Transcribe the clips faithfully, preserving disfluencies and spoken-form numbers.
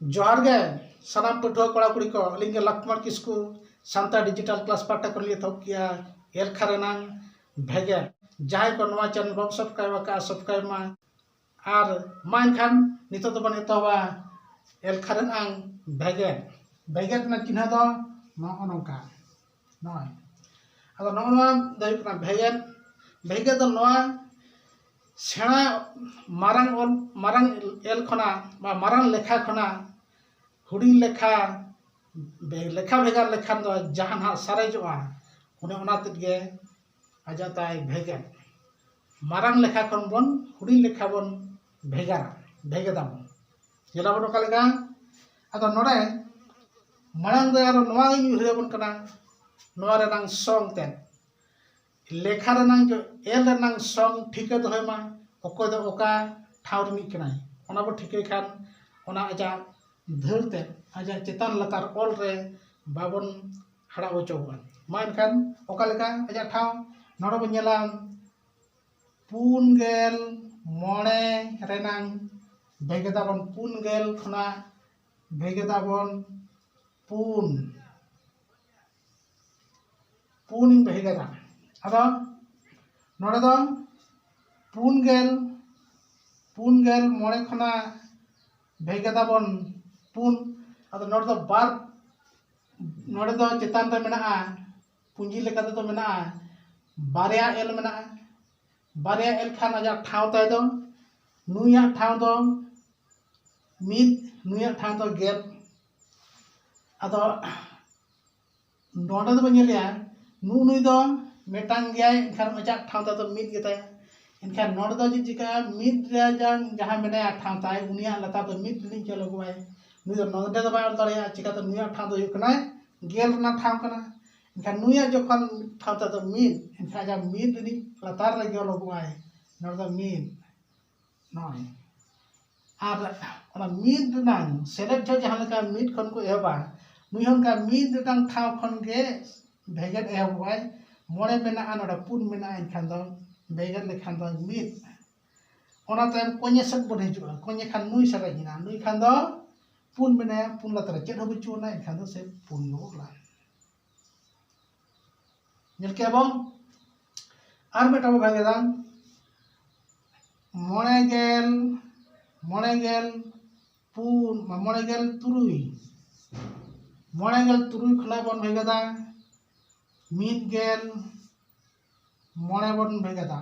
ᱡᱚᱦᱟᱨ ᱜᱮ ᱥᱟᱱᱟᱢ ᱯᱟᱹᱴᱷᱩᱣᱟᱹ ᱠᱚᱲᱟ ᱠᱩᱲᱤ ᱠᱚ, ᱟᱹᱞᱤᱧ ᱜᱮ ᱞᱚᱠᱷᱢᱚᱬ ᱠᱤᱥᱠᱩ, ᱥᱟᱱᱛᱟᱲ ᱰᱤᱡᱤᱴᱟᱞ ᱠᱞᱟᱥ ᱯᱟᱦᱴᱟ ᱠᱷᱚᱱ ᱞᱤᱧ ᱮᱛᱚᱦᱚᱵ ᱠᱮᱜᱼᱟ ᱮᱞᱠᱷᱟ ᱨᱮᱱᱟᱝ ᱵᱷᱮᱜᱮᱫ᱾ ᱡᱟᱦᱟᱸᱭ ᱠᱚ ᱱᱚᱣᱟ ᱪᱮᱱᱮᱞ ᱵᱟᱢ ᱥᱟᱵᱥᱠᱨᱟᱭᱤᱵ ᱟᱠᱟᱫᱼᱟ, ᱥᱟᱵᱥᱠᱨᱟᱭᱤᱵ ᱢᱟ᱾ ᱟᱨ ᱢᱟ ᱮᱱᱠᱷᱟᱱ ᱱᱤᱛᱚᱜ ᱫᱚᱵᱚᱱ ᱮᱛᱚᱦᱚᱵᱟ ᱮᱞᱠᱷᱟ ᱨᱮᱱᱟᱝ ᱵᱷᱮᱜᱮᱫ᱾ ᱵᱷᱮᱜᱮᱫ ᱨᱮᱱᱟᱜ ᱪᱤᱱᱦᱟᱹ ᱫᱚ ᱱᱚᱜᱼᱚ ᱱᱚᱝᱠᱟ, ᱱᱚᱜᱼᱚᱭ᱾ ᱟᱫᱚ ᱱᱚᱜᱼᱚ ᱱᱚᱣᱟ ᱫᱚ ᱦᱩᱭᱩᱜ ᱠᱟᱱᱟ ᱵᱷᱮᱜᱮᱫ᱾ ᱵᱷᱮᱜᱮᱫ ᱫᱚ ᱱᱚᱣᱟ ᱥᱮᱬᱟ ᱢᱟᱨᱟᱝ ᱚᱞ, ᱢᱟᱨᱟᱝ ᱮᱞ ᱠᱷᱚᱱᱟᱜ ᱵᱟ ᱢᱟᱨᱟᱝ ᱞᱮᱠᱷᱟ ᱠᱷᱚᱱᱟᱜ ᱦᱩᱰᱤᱧ ᱞᱮᱠᱷᱟ, ᱵᱮ-, ᱞᱮᱠᱷᱟ ᱵᱷᱮᱜᱟᱨ ᱞᱮᱠᱷᱟᱱ ᱫᱚ ᱡᱟᱦᱟᱸ ᱱᱟᱦᱟᱜ ᱥᱟᱨᱮᱡᱚᱜᱼᱟ, ᱚᱱᱮ ᱚᱱᱟ ᱛᱮᱫ ᱜᱮ ᱟᱡᱟᱜ ᱛᱟᱭ ᱵᱷᱮᱜᱮᱫ᱾ ᱢᱟᱨᱟᱝ ᱞᱮᱠᱷᱟ ᱠᱷᱚᱱ ᱵᱚᱱ ᱦᱩᱰᱤᱧ ᱞᱮᱠᱷᱟ ᱵᱚᱱ ᱵᱷᱮᱜᱟᱨᱟ, ᱵᱷᱮᱜᱮᱫᱟᱵᱚᱱ᱾ ᱧᱮᱞᱟᱵᱚᱱ ᱚᱠᱟ ᱞᱮᱠᱟ? ᱟᱫᱚ ᱱᱚᱰᱮ ᱢᱟᱲᱟᱝ ᱨᱮ ᱟᱨᱚ ᱱᱚᱣᱟ ᱜᱤᱧ ᱩᱭᱦᱟᱹᱨ ᱟᱵᱚᱱ ᱠᱟᱱᱟ, ᱱᱚᱣᱟ ᱨᱮᱱᱟᱝ ᱥᱚᱝ ᱛᱮ ᱞᱮᱠᱷᱟ ᱨᱮᱱᱟᱝ ᱡᱚ-, ᱮᱞ ᱨᱮᱱᱟᱝ ᱥᱚᱝ ᱴᱷᱤᱠᱟᱹ ᱫᱚᱦᱚᱭ ᱢᱟ, ᱚᱠᱚᱭ ᱫᱚ ᱚᱠᱟ ᱴᱷᱟᱶ ᱨᱤᱱᱤᱡ ᱠᱟᱱᱟᱭ, ᱚᱱᱟ ᱵᱚ ᱴᱷᱤᱠᱟᱹᱭ ᱠᱷᱟᱱ ᱚᱱᱟ ᱟᱡᱟᱜ ᱫᱷᱟᱹᱲ ᱛᱮ, ᱟᱡᱟᱜ ᱪᱮᱛᱟᱱ ᱞᱟᱛᱟᱨ ᱚᱞ ᱨᱮ ᱵᱟᱵᱚᱱ ᱦᱟᱲᱟᱣ ᱦᱚᱪᱚᱣᱟᱜᱼᱟ᱾ ᱢᱟ ᱮᱱᱠᱷᱟᱱ ᱚᱠᱟ ᱞᱮᱠᱟ ᱟᱡᱟᱜ ᱴᱷᱟᱶ? ᱱᱚᱰᱮ ᱵᱚᱱ ᱧᱮᱞᱟ ᱯᱩᱱ ᱜᱮᱞ ᱢᱚᱬᱮ ᱨᱮᱱᱟᱝ ᱵᱷᱮᱜᱮᱫᱟᱵᱚᱱ, ᱯᱩᱱ ᱜᱮᱞ ᱠᱷᱚᱱᱟᱜ ᱵᱷᱮᱜᱮᱫᱟᱵᱚᱱ ᱯᱩᱱ, ᱯᱩᱱ ᱤᱧ ᱵᱷᱮᱜᱮᱫᱟ᱾ ᱟᱫᱚ ᱱᱚᱰᱮ ᱫᱚ ᱯᱩᱱ ᱜᱮᱞ, ᱯᱩᱱ ᱜᱮᱞ ᱢᱚᱬᱮ ᱠᱷᱚᱱᱟᱜ ᱵᱷᱮᱜᱮᱫᱟᱵᱚᱱ ᱯᱩᱱ᱾ ᱟᱫᱚ ᱱᱚᱰᱮ ᱫᱚ ᱵᱟᱨ, ᱱᱚᱰᱮ ᱫᱚ ᱪᱮᱛᱟᱱ ᱨᱮ ᱢᱮᱱᱟᱜᱼᱟ, ᱯᱩᱸᱡᱤ ᱞᱮᱠᱟ ᱛᱮᱫᱚ ᱢᱮᱱᱟᱜᱼᱟ, ᱵᱟᱨᱭᱟ ᱮᱞ ᱢᱮᱱᱟᱜᱼᱟ᱾ ᱵᱟᱨᱭᱟ ᱮᱞ ᱠᱷᱟᱱ ᱟᱡᱟᱜ ᱴᱷᱟᱶ ᱛᱟᱭ ᱫᱚ, ᱱᱩᱭᱟᱜ ᱴᱷᱟᱶ ᱫᱚ ᱢᱤᱫ, ᱱᱩᱭᱟᱜ ᱴᱷᱟᱶ ᱫᱚ ᱜᱮᱞ᱾ ᱟᱫᱚ ᱱᱚᱰᱮ ᱫᱚᱵᱚᱱ ᱧᱮᱞᱮᱭᱟ, ᱱᱩᱜ ᱱᱩᱭ ᱫᱚ ᱢᱤᱫᱴᱟᱝ ᱜᱮᱭᱟᱭ, ᱮᱱᱠᱷᱟᱱ ᱟᱡᱟᱜ ᱴᱷᱟᱶ ᱛᱟᱭ ᱫᱚ ᱢᱤᱫ ᱜᱮᱛᱟᱭᱟ᱾ ᱮᱱᱠᱷᱟᱱ ᱱᱚᱰᱮ ᱫᱚ ᱪᱮᱫ ᱪᱤᱠᱟᱹᱜᱼᱟ? ᱢᱤᱫ ᱨᱮ ᱡᱟᱦᱟᱸ, ᱡᱟᱦᱟᱸ ᱢᱮᱱᱟᱭᱟ ᱴᱷᱟᱶ ᱛᱟᱭ, ᱩᱱᱤᱭᱟᱜ ᱞᱟᱛᱟᱨ ᱫᱚ ᱢᱤᱫ ᱨᱤᱱᱤᱡ ᱜᱮ ᱞᱚᱜᱚᱜᱼᱟᱭ᱾ ᱱᱩᱭ ᱫᱚ ᱱᱚᱰᱮ ᱫᱚ ᱵᱟᱭ ᱚᱞ ᱫᱟᱲᱮᱭᱟᱜᱼᱟ, ᱪᱤᱠᱟᱹᱛᱮ? ᱱᱩᱭᱟᱜ ᱴᱷᱟᱶ ᱫᱚ ᱦᱩᱭᱩᱜ ᱠᱟᱱᱟᱭ ᱜᱮᱞ ᱨᱮᱱᱟᱜ ᱴᱷᱟᱶ ᱠᱟᱱᱟ᱾ ᱮᱱᱠᱷᱟᱱ ᱱᱩᱭᱟᱜ ᱡᱚᱠᱷᱚᱱ ᱴᱷᱟᱶ ᱛᱟᱭ ᱫᱚ ᱢᱤᱫ, ᱮᱱᱠᱷᱟᱱ ᱟᱡᱟᱜ ᱢᱤᱫ ᱨᱤᱱᱤᱡ ᱞᱟᱛᱟᱨ ᱨᱮᱜᱮ ᱞᱚᱜᱚᱜᱼᱟᱭ, ᱱᱚᱰᱮ ᱫᱚ ᱢᱤᱫ, ᱱᱚᱜᱼᱚᱭ᱾ ᱟᱨ ᱚᱱᱟ ᱢᱤᱫ ᱨᱮᱱᱟᱝ ᱥᱮᱞᱮᱫ ᱡᱚᱦᱚᱜ ᱡᱟᱦᱟᱸ ᱞᱮᱠᱟ ᱢᱤᱫ ᱠᱷᱚᱱ ᱠᱚ ᱮᱦᱚᱵᱟ, ᱱᱩᱭ ᱦᱚᱸ ᱚᱱᱠᱟ ᱢᱤᱫ ᱨᱮᱱᱟᱝ ᱴᱷᱟᱶ ᱠᱷᱚᱱ ᱜᱮ ᱵᱷᱮᱜᱮᱫ ᱮᱦᱚᱵᱚᱜᱼᱟᱭ᱾ ᱢᱚᱬᱮ ᱢᱮᱱᱟᱜᱼᱟ, ᱱᱚᱰᱮ ᱯᱩᱱ ᱢᱮᱱᱟᱜᱼᱟ, ᱮᱱᱠᱷᱟᱱ ᱫᱚ ᱵᱷᱮᱜᱮᱫ ᱞᱮᱠᱷᱟᱱ ᱫᱚ ᱢᱤᱫ᱾ ᱚᱱᱟ ᱛᱟᱭᱚᱢ ᱠᱚᱧᱮ ᱥᱮᱫ ᱵᱚᱱ ᱦᱤᱡᱩᱜᱼᱟ, ᱠᱚᱧᱮ ᱠᱷᱟᱱ ᱱᱩᱭ ᱥᱟᱨᱮᱡ ᱮᱱᱟ, ᱱᱩᱭ ᱠᱷᱟᱱ ᱫᱚ ᱯᱩᱱ ᱢᱮᱱᱟᱭᱟ, ᱯᱩᱱ ᱞᱟᱛᱟᱨ ᱨᱮ ᱪᱮᱫ ᱦᱚᱸ ᱵᱟᱹᱪᱩᱜ ᱟᱱᱟ, ᱮᱱᱠᱷᱟᱱ ᱫᱚ ᱥᱮ ᱯᱩᱱ ᱜᱮᱵᱚ ᱚᱞᱟ᱾ ᱧᱮᱞ ᱠᱮᱜᱼᱟ ᱵᱚᱱ, ᱟᱨ ᱢᱤᱫᱴᱟᱝ ᱵᱚ ᱵᱷᱟᱜᱮ ᱫᱟ, ᱢᱚᱬᱮ ᱜᱮᱞ, ᱢᱚᱬᱮ ᱜᱮᱞ ᱯᱩᱱ, ᱢᱚᱬᱮ ᱜᱮᱞ ᱛᱩᱨᱩᱭ, ᱢᱚᱬᱮ ᱜᱮᱞ ᱛᱩᱨᱩᱭ ᱠᱷᱚᱱᱟᱜ ᱵᱚᱱ ᱵᱷᱮᱜᱮᱫᱟ ᱢᱤᱫ ᱜᱮᱞ ᱢᱚᱬᱮ ᱵᱚᱱ ᱵᱷᱮᱜᱮᱫᱟ᱾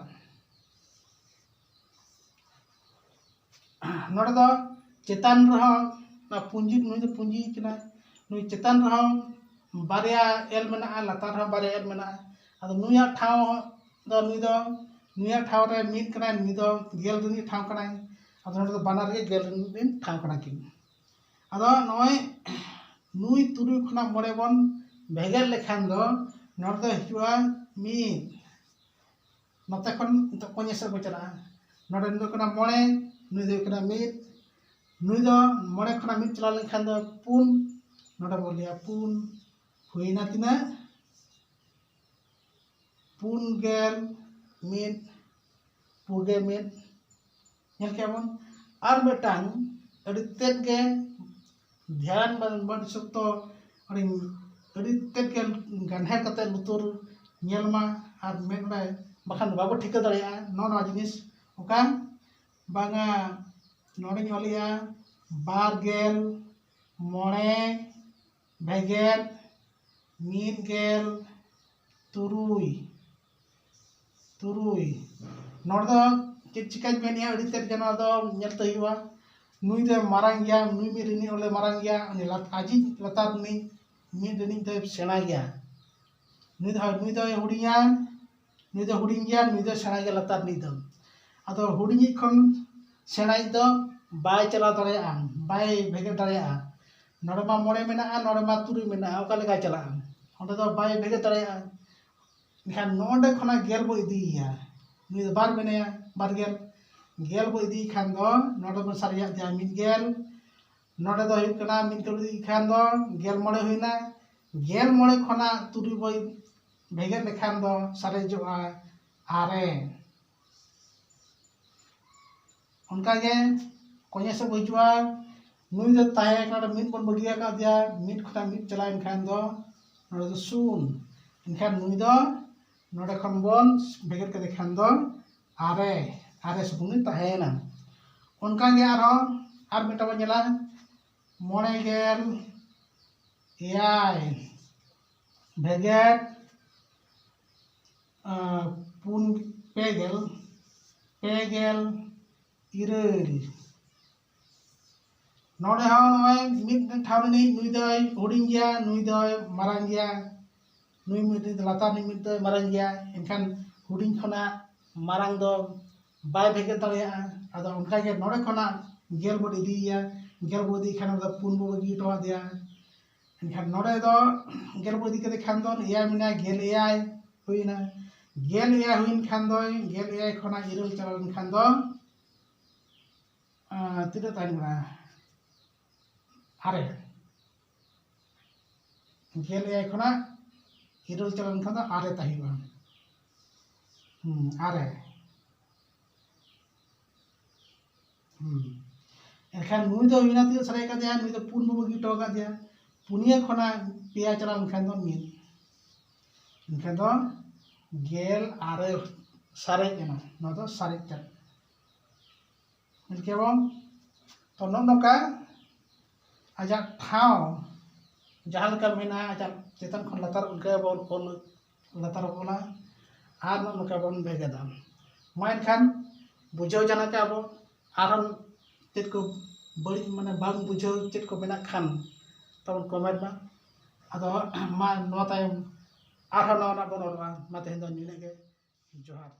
ᱱᱚᱰᱮ ᱫᱚ ᱪᱮᱛᱟᱱ ᱨᱮᱦᱚᱸ ᱚᱱᱟ ᱯᱩᱸᱡᱤ, ᱱᱩᱭ ᱫᱚ ᱯᱩᱸᱡᱤ ᱠᱟᱱᱟᱭ, ᱱᱩᱭ ᱪᱮᱛᱟᱱ ᱨᱮᱦᱚᱸ ᱵᱟᱨᱭᱟ ᱮᱞ ᱢᱮᱱᱟᱜᱼᱟ, ᱞᱟᱛᱟᱨ ᱨᱮᱦᱚᱸ ᱵᱟᱨᱭᱟ ᱮᱞ ᱢᱮᱱᱟᱜᱼᱟ᱾ ᱟᱫᱚ ᱱᱩᱭᱟᱜ ᱴᱷᱟᱶ ᱫᱚ, ᱱᱩᱭ ᱫᱚ ᱱᱩᱭᱟᱜ ᱴᱷᱟᱶ ᱨᱮ ᱢᱤᱫ ᱠᱟᱱᱟᱭ, ᱱᱩᱭ ᱫᱚ ᱜᱮᱞ ᱨᱤᱱᱤᱡ ᱴᱷᱟᱶ ᱠᱟᱱᱟᱭ᱾ ᱟᱫᱚ ᱱᱚᱰᱮ ᱫᱚ ᱵᱟᱱᱟᱨ ᱜᱮ ᱜᱮᱞ ᱨᱤᱱᱤᱡ ᱴᱷᱟᱶ ᱠᱟᱱᱟ ᱠᱤᱱ᱾ ᱟᱫᱚ ᱱᱚᱜᱼᱚᱭ ᱱᱩᱭ ᱛᱩᱨᱩᱭ ᱠᱷᱚᱱᱟᱜ ᱢᱚᱬᱮ ᱵᱚᱱ ᱵᱷᱮᱜᱮᱫ ᱞᱮᱠᱷᱟᱱ ᱫᱚ ᱱᱚᱰᱮ ᱫᱚ ᱦᱤᱡᱩᱜᱼᱟ ᱢᱤᱫ᱾ ᱱᱚᱛᱮ ᱠᱷᱚᱱ ᱱᱤᱛᱚᱜ ᱠᱚᱧᱮ ᱥᱮᱫ ᱵᱚᱱ ᱪᱟᱞᱟᱜᱼᱟ᱾ ᱱᱚᱰᱮ ᱱᱩᱭ ᱫᱚ ᱦᱩᱭᱩᱜ ᱠᱟᱱᱟ ᱢᱚᱬᱮ, ᱱᱩᱭ ᱫᱚ ᱦᱩᱭᱩᱜ ᱠᱟᱱᱟ ᱢᱤᱫ᱾ ᱱᱩᱭ ᱫᱚ ᱢᱚᱬᱮ ᱠᱷᱚᱱᱟᱜ ᱢᱤᱫ ᱪᱟᱞᱟᱣ ᱞᱮᱱᱠᱷᱟᱱ ᱫᱚ ᱯᱩᱱ, ᱱᱚᱰᱮ ᱵᱚᱱ ᱞᱟᱹᱭᱟ ᱯᱩᱱ᱾ ᱦᱩᱭᱱᱟ ᱛᱤᱱᱟᱹᱜ? ᱯᱩᱱ ᱜᱮᱞ ᱢᱤᱫ, ᱯᱩᱱ ᱜᱮᱞ ᱢᱤᱫ᱾ ᱧᱮᱞ ᱠᱮᱜᱼᱟ ᱵᱚᱱ᱾ ᱟᱨ ᱢᱤᱫᱴᱟᱝ ᱟᱹᱰᱤ ᱛᱮᱫ ᱜᱮ ᱫᱷᱮᱭᱟᱱ ᱵᱟᱝ, ᱵᱟᱝ ᱥᱚᱠᱛᱚ, ᱟᱹᱰᱤ, ᱟᱹᱰᱤ ᱛᱮᱫ ᱜᱮ ᱜᱟᱱᱦᱮᱲ ᱠᱟᱛᱮ ᱞᱩᱛᱩᱨ ᱧᱮᱞ ᱢᱟ ᱟᱨ ᱢᱮᱫ ᱨᱮ, ᱵᱟᱠᱷᱟᱱ ᱵᱟᱵᱚ ᱴᱷᱤᱠᱟᱹ ᱫᱟᱲᱮᱭᱟᱜᱼᱟ ᱱᱚᱜᱼᱚ ᱱᱚᱣᱟ ᱡᱤᱱᱤᱥ᱾ ᱚᱠᱟ ᱵᱟᱝᱟ, ᱱᱚᱰᱮᱧ ᱚᱞᱮᱜᱼᱟ ᱵᱟᱨ ᱜᱮᱞ ᱢᱚᱬᱮ ᱵᱷᱮᱜᱮᱫ ᱢᱤᱫ ᱜᱮᱞ ᱛᱩᱨᱩᱭ, ᱛᱩᱨᱩᱭ᱾ ᱱᱚᱰᱮ ᱫᱚ ᱪᱮᱫ ᱪᱤᱠᱟᱹᱧ ᱢᱮᱱᱮᱜᱼᱟ, ᱟᱹᱰᱤ ᱛᱮᱫ ᱜᱮ ᱱᱚᱣᱟ ᱫᱚ ᱧᱮᱞ ᱛᱮ ᱦᱩᱭᱩᱜᱼᱟ᱾ ᱱᱩᱭ ᱫᱚᱭ ᱢᱟᱨᱟᱝ ᱜᱮᱭᱟ, ᱱᱩᱭ ᱢᱤᱫ ᱨᱤᱱᱤᱡ ᱚᱞᱮ ᱢᱟᱨᱟᱝ ᱜᱮᱭᱟ, ᱩᱱᱤ ᱞᱟᱛ-, ᱟᱡᱤᱡ ᱞᱟᱛᱟᱨ ᱨᱤᱱᱤᱡ ᱢᱤᱫ ᱨᱤᱱᱤᱡ ᱫᱚᱭ ᱥᱮᱬᱟ ᱜᱮᱭᱟ᱾ ᱱᱩᱭ ᱫᱚ, ᱱᱩᱭ ᱫᱚᱭ ᱦᱩᱰᱤᱧᱟ, ᱱᱩᱭ ᱫᱚ ᱦᱩᱰᱤᱧ ᱜᱮᱭᱟ, ᱱᱩᱭ ᱫᱚ ᱥᱮᱬᱟ ᱜᱮᱭᱟ ᱞᱟᱛᱟᱨ ᱨᱤᱱᱤᱡ ᱫᱚ᱾ ᱟᱫᱚ ᱦᱩᱰᱤᱧᱤᱡ ᱠᱷᱚᱱ ᱥᱮᱬᱟᱭᱤᱡ ᱫᱚ ᱵᱟᱭ ᱪᱟᱞᱟᱣ ᱫᱟᱲᱮᱭᱟᱜᱼᱟ, ᱵᱟᱭ ᱵᱷᱮᱜᱮᱫ ᱫᱟᱲᱮᱭᱟᱜᱼᱟ᱾ ᱱᱚᱰᱮ ᱢᱟ ᱢᱚᱬᱮ ᱢᱮᱱᱟᱜᱼᱟ, ᱱᱚᱰᱮ ᱢᱟ ᱛᱩᱨᱩᱭ ᱢᱮᱱᱟᱜᱼᱟ, ᱚᱠᱟ ᱞᱮᱠᱟᱭ ᱪᱟᱞᱟᱜᱼᱟ? ᱚᱸᱰᱮ ᱫᱚ ᱵᱟᱭ ᱵᱷᱮᱜᱮᱫ ᱫᱟᱲᱮᱭᱟᱜᱼᱟ᱾ ᱮᱱᱠᱷᱟᱱ ᱱᱚᱰᱮ ᱠᱷᱚᱱᱟᱜ ᱜᱮᱞ ᱵᱚ ᱤᱫᱤᱭᱮᱭᱟ, ᱱᱩᱭ ᱫᱚ ᱵᱟᱨ ᱢᱮᱱᱟᱭᱟ, ᱵᱟᱨ ᱜᱮᱞ᱾ ᱜᱮᱞ ᱵᱚ ᱤᱫᱤᱭᱮ ᱠᱷᱟᱱ ᱫᱚ ᱱᱚᱰᱮ ᱵᱚᱱ ᱥᱟᱨᱮᱡᱟᱜ ᱛᱟᱭᱟ ᱢᱤᱫ ᱜᱮᱞ᱾ ᱱᱚᱰᱮ ᱫᱚ ᱦᱩᱭᱩᱜ ᱠᱟᱱᱟ ᱢᱤᱫ ᱜᱮᱞ ᱤᱫᱤᱭᱮ ᱠᱷᱟᱱ ᱫᱚ ᱜᱮᱞ ᱢᱚᱬᱮ ᱦᱩᱭᱱᱟ᱾ ᱜᱮᱞ ᱢᱚᱬᱮ ᱠᱷᱚᱱᱟᱜ ᱛᱩᱨᱩᱭ ᱵᱚ ᱵᱷᱮᱜᱮᱫ ᱞᱮᱠᱷᱟᱱ ᱫᱚ ᱥᱟᱨᱮᱡᱚᱜᱼᱟ ᱟᱨᱮ᱾ ᱚᱱᱠᱟᱜᱮ ᱠᱚᱧᱮ ᱥᱮᱫ ᱵᱚ ᱦᱤᱡᱩᱜᱼᱟ᱾ ᱱᱩᱭ ᱫᱚ ᱛᱟᱦᱮᱸ ᱠᱟᱱᱟ, ᱢᱤᱫ ᱵᱚᱱ ᱵᱟᱹᱜᱤ ᱟᱠᱟᱫᱮᱭᱟ, ᱢᱤᱫ ᱠᱷᱚᱱᱟᱜ ᱢᱤᱫ ᱪᱟᱞᱟᱣ ᱮᱱ ᱠᱷᱟᱱ ᱫᱚ ᱱᱚᱰᱮ ᱫᱚ ᱥᱩᱱ᱾ ᱮᱱᱠᱷᱟᱱ ᱱᱩᱭ ᱫᱚ ᱱᱚᱰᱮ ᱠᱷᱚᱱ ᱵᱚᱱ ᱵᱷᱮᱜᱟᱨ ᱠᱮᱫᱮ ᱠᱷᱟᱱ ᱫᱚ ᱟᱨᱮ, ᱟᱨᱮ ᱥᱩᱢᱩᱝ ᱜᱮ ᱛᱟᱦᱮᱸᱭᱮᱱᱟ᱾ ᱚᱱᱠᱟ ᱜᱮ ᱟᱨᱦᱚᱸ ᱟᱨ ᱢᱤᱫᱴᱟᱝ ᱵᱚᱱ ᱧᱮᱞᱟ, ᱢᱚᱬᱮ ᱜᱮᱞ ᱮᱭᱟᱭ ᱵᱷᱮᱜᱮᱫ, ᱟᱸ, ᱯᱩᱱ, ᱯᱮ ᱜᱮᱞ, ᱯᱮ ᱜᱮᱞ ᱤᱨᱟᱹᱞ᱾ ᱱᱚᱰᱮ ᱦᱚᱸ ᱱᱚᱜᱼᱚᱭ ᱢᱤᱫ ᱴᱷᱟᱶ ᱨᱤᱱᱤᱡ ᱱᱩᱭ ᱫᱚᱭ ᱦᱩᱰᱤᱧ ᱜᱮᱭᱟ, ᱱᱩᱭ ᱫᱚᱭ ᱢᱟᱨᱟᱝ ᱜᱮᱭᱟ, ᱱᱩᱭ ᱢᱤᱫ ᱨᱤᱱᱤᱡ ᱞᱟᱛᱟᱨ ᱨᱤᱱᱤᱡ ᱢᱤᱫ ᱫᱚᱭ ᱢᱟᱨᱟᱝ ᱜᱮᱭᱟ᱾ ᱮᱱᱠᱷᱟᱱ ᱦᱩᱰᱤᱧ ᱠᱷᱚᱱᱟᱜ ᱢᱟᱨᱟᱝ ᱫᱚ ᱵᱟᱭ ᱵᱷᱮᱜᱮᱫ ᱫᱟᱲᱮᱭᱟᱜᱼᱟ᱾ ᱟᱫᱚ ᱚᱱᱠᱟ ᱜᱮ ᱱᱚᱰᱮ ᱠᱷᱚᱱᱟᱜ ᱜᱮᱞ ᱵᱚᱱ ᱤᱫᱤᱭᱮᱭᱟ, ᱜᱮᱞ ᱵᱚᱱ ᱤᱫᱤᱭ ᱠᱷᱟᱱ ᱚᱸᱰᱮ ᱫᱚ ᱯᱩᱱ ᱵᱚᱱ ᱵᱟᱹᱜᱤ ᱦᱚᱴᱚ ᱟᱫᱮᱭᱟ᱾ ᱮᱱᱠᱷᱟᱱ ᱱᱚᱰᱮ ᱫᱚ ᱜᱮᱞ ᱵᱚᱱ ᱤᱫᱤ ᱠᱮᱫᱮ ᱠᱷᱟᱱ ᱫᱚ ᱮᱭᱟᱭ ᱢᱮᱱᱟᱭᱟ, ᱜᱮᱞ ᱮᱭᱟᱭ ᱦᱩᱭᱱᱟ᱾ ᱜᱮᱞ ᱮᱭᱟᱭ ᱦᱩᱭᱮᱱ ᱠᱷᱟᱱ ᱫᱚ, ᱜᱮᱞ ᱮᱭᱟᱭ ᱠᱷᱚᱱᱟᱜ ᱤᱨᱟᱹᱞ ᱪᱟᱞᱟᱣ ᱞᱮᱱᱠᱷᱟᱱ ᱫᱚ, ᱟᱸ, ᱛᱤᱱᱟᱹᱜ ᱛᱟᱦᱮᱱ ᱠᱟᱱᱟ? ᱟᱨᱮ᱾ ᱜᱮᱞ ᱮᱭᱟᱭ ᱠᱷᱚᱱᱟᱜ ᱤᱨᱟᱹᱞ ᱪᱟᱞᱟᱣ ᱞᱮᱱᱠᱷᱟᱱ ᱫᱚ ᱟᱨᱮ ᱛᱟᱦᱮᱸ ᱦᱩᱭᱩᱜᱼᱟ᱾ ᱦᱩᱸ, ᱟᱨᱮ᱾ ᱦᱩᱸ᱾ ᱮᱱᱠᱷᱟᱱ ᱱᱩᱭ ᱫᱚ ᱦᱩᱭᱱᱟ ᱛᱤᱱᱟᱹᱜ ᱥᱟᱨᱮᱡ ᱠᱟᱫᱮᱭᱟ? ᱱᱩᱭ ᱫᱚ ᱯᱩᱱ ᱵᱚᱱ ᱵᱟᱹᱜᱤ ᱦᱚᱴᱚ ᱟᱠᱟᱫᱮᱭᱟ᱾ ᱯᱩᱱᱭᱟᱹ ᱠᱷᱚᱱᱟᱜ ᱯᱮᱭᱟ ᱪᱟᱞᱟᱣ ᱞᱮᱱᱠᱷᱟᱱ ᱫᱚ ᱢᱤᱫ᱾ ᱮᱱᱠᱷᱟᱱ ᱫᱚ ᱜᱮᱞ ᱟᱨᱮ ᱥᱟᱨᱮᱡ ᱮᱱᱟ᱾ ᱱᱚᱣᱟ ᱫᱚ ᱥᱟᱨᱮᱡ ᱠᱟᱱᱟ᱾ ᱢᱮᱱ ᱠᱮᱭᱟ ᱵᱚᱱ, ᱛᱚ ᱱᱚᱜᱼᱚ ᱱᱚᱝᱠᱟ ᱟᱡᱟᱜ ᱴᱷᱟᱶ ᱡᱟᱦᱟᱸ ᱞᱮᱠᱟ ᱢᱮᱱᱟᱜᱼᱟ, ᱟᱡᱟᱜ ᱪᱮᱛᱟᱱ ᱠᱷᱚᱱ ᱞᱟᱛᱟᱨ, ᱚᱱᱠᱟ ᱵᱚᱱ ᱚᱞ, ᱞᱟᱛᱟᱨ ᱵᱚᱱ ᱚᱞᱟ ᱟᱨ ᱱᱚᱜᱼᱚ ᱱᱚᱝᱠᱟ ᱵᱚᱱ ᱵᱷᱮᱜᱮᱫᱟ᱾ ᱢᱟ ᱮᱱᱠᱷᱟᱱ ᱵᱩᱡᱷᱟᱹᱣ ᱡᱟᱱᱟ ᱠᱟᱜᱼᱟ ᱵᱚᱱ, ᱟᱨᱦᱚᱸ ᱪᱮᱫ ᱠᱚ ᱵᱟᱹᱲᱤᱡ, ᱢᱟᱱᱮ ᱵᱟᱝ ᱵᱩᱡᱷᱟᱹᱣ ᱪᱮᱫ ᱠᱚ ᱢᱮᱱᱟᱜ ᱠᱷᱟᱱ ᱛᱟᱵᱚᱱ comment ᱢᱟ᱾ ᱟᱫᱚ ᱢᱟ ᱱᱚᱣᱟ ᱛᱟᱭᱚᱢ ᱟᱨᱦᱚᱸ ᱱᱟᱣᱟ ᱱᱟᱜ ᱵᱚᱱ ᱚᱞᱚᱜᱼᱟ᱾ ᱢᱟ ᱛᱮᱦᱮᱧ ᱫᱚ ᱱᱤᱱᱟᱹᱜ ᱜᱮ, ᱡᱚᱦᱟᱨ᱾